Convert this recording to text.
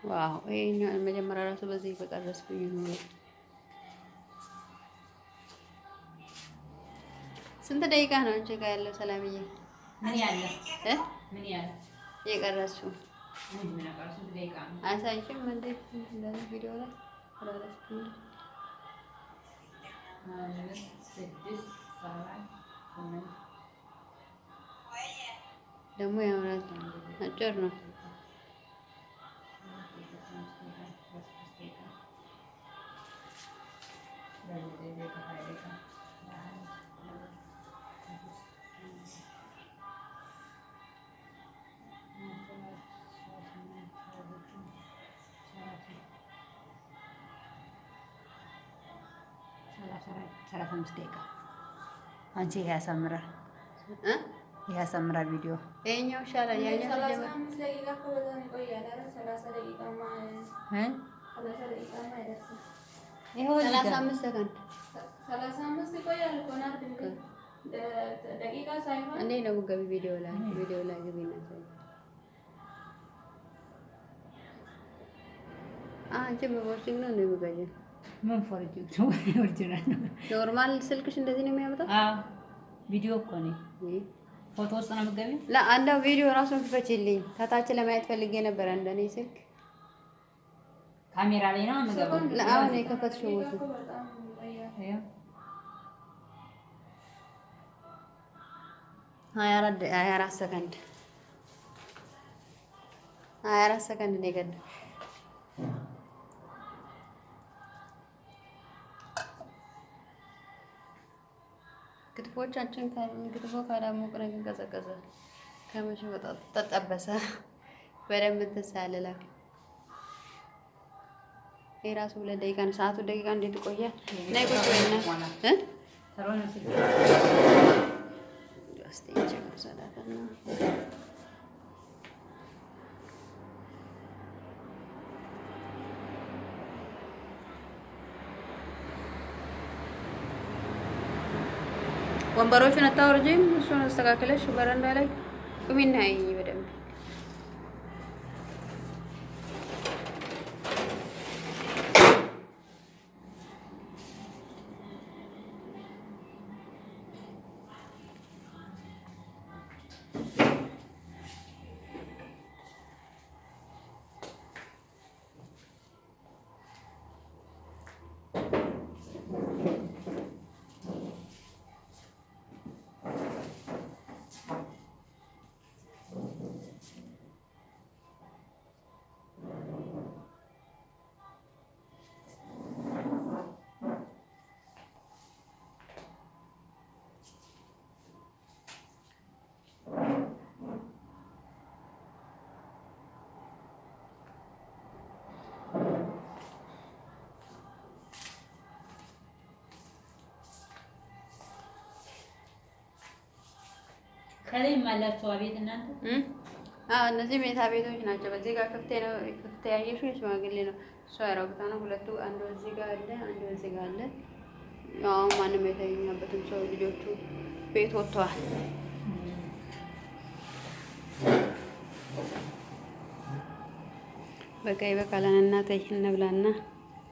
Wow፣ ይሄኛው መጀመሪያ ራሱ በዚህ በቀረስኩኝ ኖሮ። ስንት ደቂቃ ነው አንቺ ጋር ያለው ሰላምዬ? ምን ያለ እ ምን ያለ የቀረስሽው ምን ምን አውቃለሁ? ስንት ደቂቃ ነው? አያሳይሽም እንዴ? እንደዚህ ቪዲዮ ላይ አላላችሁም እንዴ? 5፣ 6፣ 7፣ 8። ደግሞ ያምራል። አጭር ነው። 35 ደቂቃ። አንቺ ይሄ ያሳምራል፣ እ ይሄ ያሳምራል ቪዲዮ። ይሄኛው ይሻላል። ያኛው ሰላሳ ሲጀመር አምስት ደቂቃ እኮ በጣም ይቆያል። ኧረ 30 ደቂቃማ እ 30 ደቂቃማ አይደርስም። ይኸው እዚህ ሰላሳ ጋር አምስት ሰከንድ። 35 ይቆያል እኮ ናርድ፣ እንዴ ደቂቃ ሳይሆን። እንዴት ነው የምትገቢ? ቪዲዮ ላይ ግቢ እና ሳይ። አንቺ በ forging ነው እንደ የምትገዢው? ምን forge ነው? Original ነው። Normal ስልክሽ እንደዚህ ነው የሚያመጣው? አዎ፣ ቪዲዮ እኮ ነው። ፎቶ ውስጥ ነው የምትገቢው? አንዳው ቪዲዮ ራሱን ክፈችልኝ። ከታች ለማየት ፈልጌ ነበር። እንደኔ ስልክ ካሜራ ላይ ነው የምገባው። አሁን የከፈትሽው ደቂቃ ቦታ እኮ በጣም ይቆያል። ይኸው። 24 ሰከንድ፣ 24 ሰከንድ ነው የቀደው። ክትፎቻችን ክትፎ ካላሞቅን ግን ቀዘቀዘ። ከመቼ ተጠበሰ። በደንብ እንትን ሳልለው የራሱ 2 ደቂቃ ነው። ሰዓቱ ደቂቃ እንዴት ይቆያል? ነይ ቁጭ በይና እ ቶሎ ነው ስልክ። እስቲ እንጂ መሰላትና ወንበሮቹን አታወርጂም? እሱን አስተካክለሽ በረንዳ ላይ ቁሚና እይ በደንብ። ከላይም አላቸው አቤት እናንተ። አዎ፣ እነዚህ መኝታ ቤቶች ናቸው። በዚህ ጋር ክፍት ነው፣ ክፍት ያየሽው የሽማግሌ ነው። እሷ ያረጉታ ነው። ሁለቱ አንዱ እዚህ ጋር አለ፣ አንዱ እዚህ ጋር አለ። ያው ማንም የተኛበትም ሰው ልጆቹ ቤት ወጥተዋል። በቃ ይበቃለን። እናቴ እንብላና